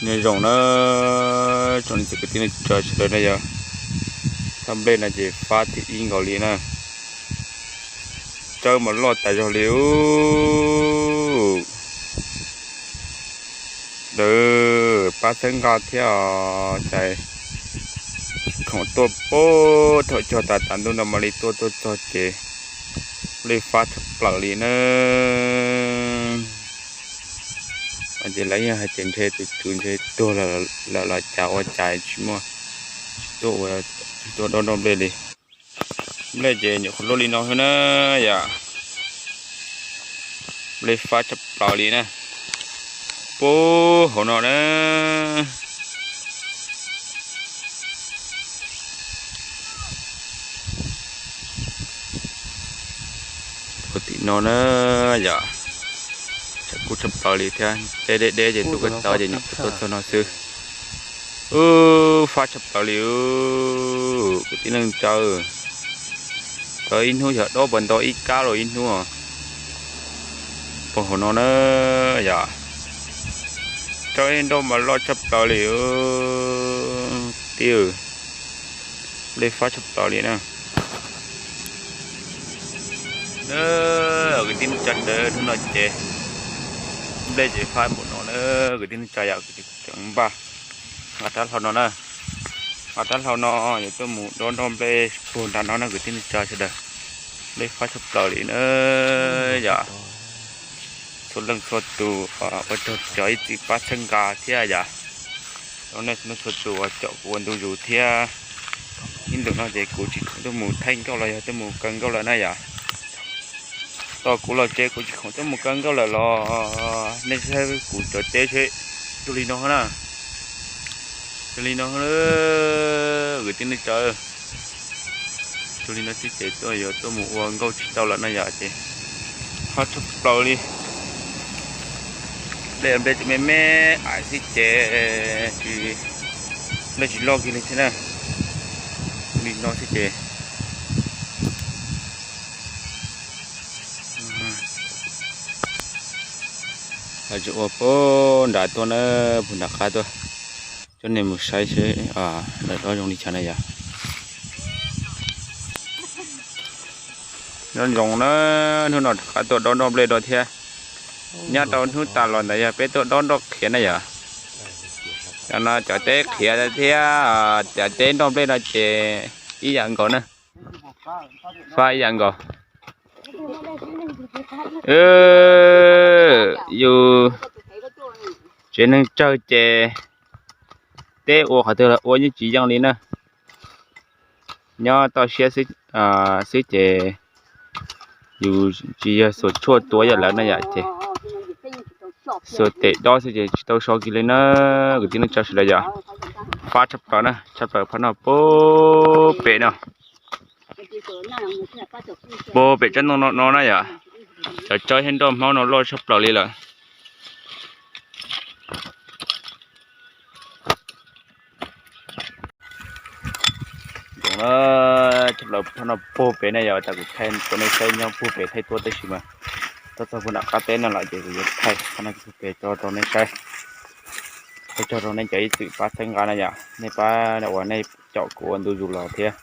Nyob zoo na, tsoom niam txiv kwv tij neej tsa sawv daws na yog, thaj nplej no ces fab thib ib nkaus li na. Tsawb mas loj tas zog li ub. Sawv daws pab txhawb nqa thiab os, cas khoom tuaj puag thaum cog tas tas ntuj no mam li tuaj tuaj txog ces nplej fab tshaj plaws li na. Ces lawv yeej hais tias ntshe tus tswv ntshe tuag lawm los cas ua cas tsis muaj, tsis tuaj ua, tsis tuaj dob nroj nplej li. Nplej ces nyuam qhuav luaj li no xwb na yom. Nplej fab tshaj plaws li na. Puag hauv no na. Puag tim no na yom. Tshav kub tshaj plaws li thiab, teb deb deb ces tus ko taw ces nyuam qhuav tuaj txog no xwb. Ub, fab tshaj plaws li ub kwv tij neej tsa. Tau ib hnub yog dob puas ntau ib kab los ib hnub. Puag hauv no na yom. Tsawb nroj mas loj tshaj plaws li tij. Nplej fab tshaj plaws li na. Kwv tij neej tsa sawv daws, hnub no ces nplej ces fab npaum no na kwv tij neej tsa yom. Kuv tseem npaj nqa rab hlau no na, nqa rab hlau no yuav tuaj mus dob nroj nplej puag nram no na kwv tij neej tsa sawv daws. Nplej fab tshaj plaws li na yom. Txhua leej txhua tus ua tsaug cov ib txwm pab txhawb nqa thiab yom. Rau nej txhua tus uas caum kuv ua ntu zus thiab. Ib ntus no ces kuv tsis khoom tuaj mus thaij nkauj los yog tuaj mus kaw nkauj lawm na yom. Tos kuv los tsev kuv tsis khoom tuaj mus kaw nkauj lawm los nej saib kuv cov teb seb, cuag li no na. Cuag li no, kwv tij neej tsa, cuag li no xwb ces tuaj yuav tuaj mus ua nkauj tsis tau lawm no yom ces fab tshaj plaws li. Nplej nplej tseem me me ais xwb ces tsis, nplej tsis loj kiag li thiab na. Li no xwb ces tseem ua puag nram tuaj na, puag nram qab tuaj. Coj nej mus saib seb lawv dob zoo li cas na yom. Nyob zoo na, hnub no rov qab tuaj dob nroj nplej dua thiab. Nyob rau hnub tas los ntawd yog peb tuaj dob nroj qhiav na yom. Cov no cov teb qhiav thiab cov teb nroj nplej no ces ib yam nkaus na, fab ib yam nkaus. Yus tsev neeg tsawg ces teb ua qhov twg los ua yeej tsis yeej li na. Nyob toj siab xwb ces yus tsis yog xuas tshuaj tua yam lawv na yom ces xuas tes dob xwb ces tsis tau so kiag li na. Kwv tij neej tsa sawv daws yom, fab tshaj plaws na, tshaj plaws phab no puag pem no, puag pem tsob ntoo no na yom. Cov tsawb thiab nroj hmoob no loj tshaj plaws li lawm. Zoo na, tshaj plaws phab no puag pem na yom, tas kuv thaij rau nej saib nyob puag pem thaij tuaj tab sis mas tuaj txog puag nram qab teb no lawm ces kuv yuav thaij phab no puag pem tso rau nej saib. Ua tsaug rau nej cov ib txwm pab txhawb nqa na yom, nej pab uas nej caum kuv ua ntu zus los thiab.